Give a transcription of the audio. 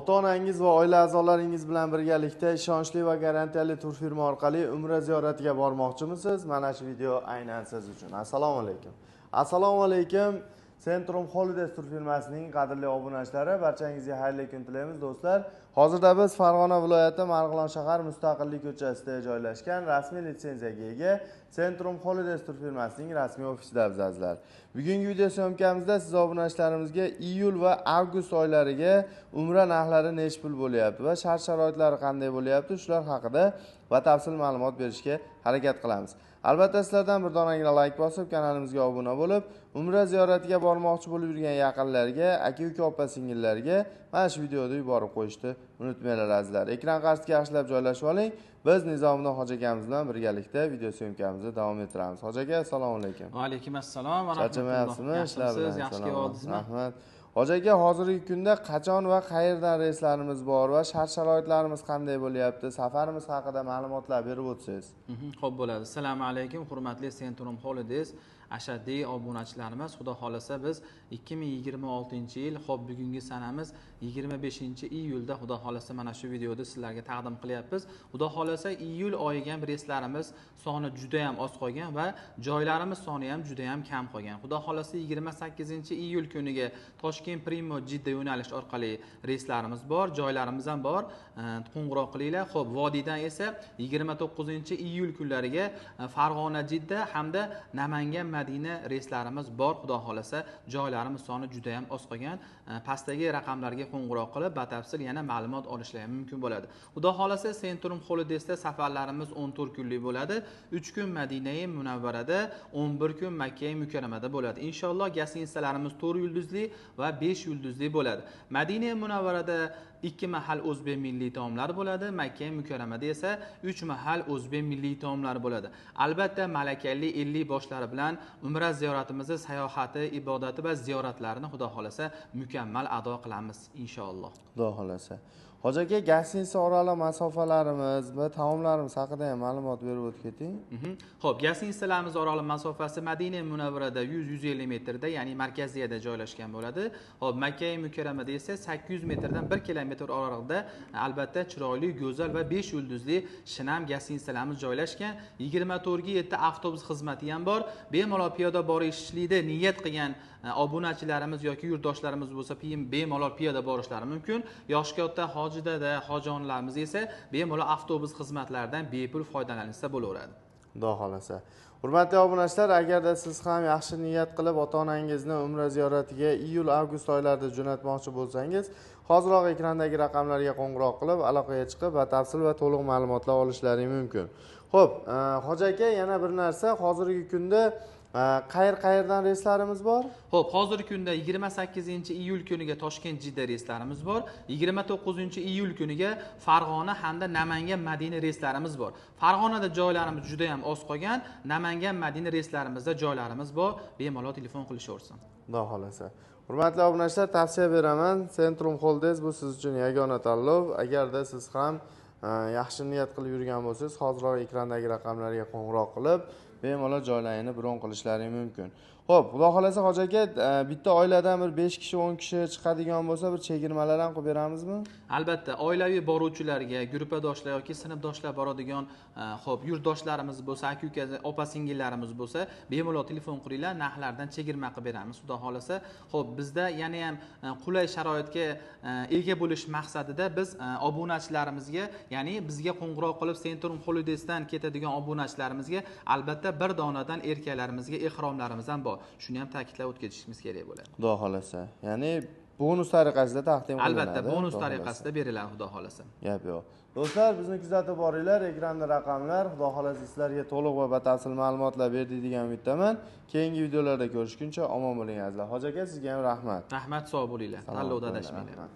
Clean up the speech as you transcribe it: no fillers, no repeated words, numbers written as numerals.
Ota-onangiz va oila a'zolaringiz bilan birgalikda ishonchli va garantiyali turfirma orqali umra ziyoratiga bormoqchimisiz? Mana shu video aynan siz uchun. Assalomu alaykum. Assalomu alaykum. Centrum Holidays turfirmasining qadrli obunachilari, barchangizga xayrli kun tilaymiz do'stlar. Hozirda biz Farg'ona viloyati Marg'ilon shahar Mustaqillik ko'chasida joylashgan rasmiy litsenziyaga ega Centrum Holidays turfirmasining rasmiy ofisida azizlar. Bugungi video syomkamizda siz obunachilarimizga iyul va avgust oylariga umra narxlari nech pul bo'lyapti va shart-sharoitlari qanday bo'lyapti, shular haqida batafsil ma'lumot berishga harakat qilamiz. Albatta sizlardan bir donagina like bosib, kanalimizga obuna bo'lib, umra ziyoratiga bormoqchi bo'lib yurgan yaqinlarga, aka-uka, opa-singillarga mana shu videoni yuborib qo'yishni unutmanglar azizlar. Ekran qarshisiga yaxshilab joylashib oling. Biz Nizomiddin hoji akamiz bilan birgalikda video syomkamizni davom ettiramiz. Hoji aka, assalomu alaykum. Va alaykum assalom va rahmatulloh. Yaxshimisiz? Yaxshi keldingizmi? Rahmat. Hoji aka, hozirgi kunda qachon va qayerdan reyslarimiz bor va shart-sharoitlarimiz qanday bo'lyapti? Safarimiz haqida ma'lumotlar berib o'tsangiz. Xo'p bo'ladi. Assalomu alaykum, hurmatli Centrum Holidays ashaddiy obunachilarimiz. Xudo xolasa biz 2026-yil, xo'p bugungi sanamiz 25-iyulda Xudo xolasa mana shu videoda sizlarga taqdim qilyapmiz. Xudo xolasa iyul oyiga ham reyslarimiz soni juda ham oz qolgan va joylarimiz soni ham juda ham kam qolgan. Xudo xolasa 28-iyul kuniga Toshkent Primo Jidda yo'nalish orqali reyslarimiz bor, joylarimiz ham bor. Qo'ng'iroq qilinglar. Xo'p, vodiydan esa 29-iyul kunlariga Farg'ona Jidda hamda Namangan Madina reyslarimiz bor. Xudo xolasa joylarimiz soni juda ham oz qolgan. Pastdagi raqamlarga qo'ng'iroq qilib batafsil yana ma'lumot olishlar mumkin bo'ladi. Xudo xolasa Centrum Holidaysda safarlarimiz 14 kunlik bo'ladi. 3 kun Madinai Munavvarada, 11 kun Makka Mukarramada bo'ladi. Inshaalloh gasinsalarimiz 4 yulduzli va 5 yulduzli bo'ladi. Madina Munavvarada 2 mahal o'zbek milliy taomlari bo'ladi, Makka Mukarramada esa 3 mahal o'zbek milliy taomlari bo'ladi. Albatta malakali 50 boshlari bilan umra ziyoratimizni sayohati, ibodati va ziyoratlarini Xudo xolasa mukammal ado qilamiz inshaalloh. Xudo xolasa. Hoji aka, gastiniса oraliq masofalarimiz va taomlarimiz haqida ham ma'lumot berib o'tib keting. Xo'p, gastinisalarimiz oraliq masofasi Madina Munavvarada 100-150 metrda, ya'ni markaziyada joylashgan bo'ladi. Xo'p, Makka Mukarramada esa 800 metrdan 1 kilometr oraliqda albatta chiroyli, go'zal va 5 yulduzli shinam gastinisalarimiz joylashgan. 24/7 avtobus xizmati ham bor. Bemalol piyoda borishlikni niyat qilgan obunachilarimiz yoki yurtdoshlarimiz bo'lsa, bemalol piyoda borishlari mumkin. Yoshi katta hoji dada, hojonlarimiz esa bemalol avtobus xizmatlaridan bepul foydalansa bo'laveradi. Xudo xolasa. Hurmatli obunachilar, agarda siz ham yaxshi niyat qilib ota-onangizni umra ziyoratiga iyul-avgust oylarida jo'natmoqchi bo'lsangiz, hoziroq ekrandagi raqamlarga qo'ng'iroq qilib, aloqaga chiqib, batafsil va to'liq ma'lumotlar olishlaring mumkin. Xo'p, hoji aka, yana bir narsa, hozirgi kunda qayerdan reyslarimiz bor? Xo'p, hozirgi kunda 28-iyul kuniga Toshkent Jidda reyslarimiz bor. 29-iyul kuniga Farg'ona hamda Namangan Madina reyslarimiz bor. Farg'onada joylarimiz juda ham oz qolgan, Namangan Madina reyslarimizda joylarimiz bor. Bemalol telefon qilishaversin. Xudo xolasa. Hurmatli obunachilar, tavsiya beraman, Centrum Holidays bu siz uchun yagona tanlov. Agarda siz ham yaxshi niyat qilib yurgan bo'lsangiz, hoziroq ekrandagi raqamlarga qo'ng'iroq qilib, bemalol joylarini bron qilishlaring mumkin. Xo'p, Xudo xolasa hoji aka, bitta oiladan bir 5 kishi, 10 kishi chiqadigan bo'lsa, bir chegirmalar ham qilib beramizmi? Albatta, oilaviy boruvchilarga, gruppadoshlar yoki sinfdoshlar boradigan, xo'p, yurtdoshlarimiz bo'lsa, aka-uka, opa-singillarimiz bo'lsa, bemalol telefon qilinglar, narxlardan chegirma qilib beramiz, Xudo xolasa. Xo'p, bizda yana ham qulay sharoitga ega bo'lish maqsadida biz obunachilarimizga, ya'ni bizga qo'ng'iroq qilib Centrum Holidaysdan ketadigan obunachilarimizga albatta bir donadan erkaklarimizga ehromlarimiz ham bor. Shuni ham ta'kidlab o'tkazishimiz kerak bo'ladi. Xudo xolasa. Ya'ni bonus tariqasida taqdim qilinadi. Albatta, bonus tariqasida beriladi, Xudo xolasa. Gap yo'q. Do'stlar, bizni kuzatib boringlar, ekranda raqamlar, Xudo xolasa sizlarga to'liq va batafsil ma'lumotlar berdik degan umiddaman. Keyingi videolarda ko'rishguncha omon bo'ling azizlar. Hoji aka, sizga ham rahmat. Rahmat, sog' bo'linglar. Tanlovda adashmanglar.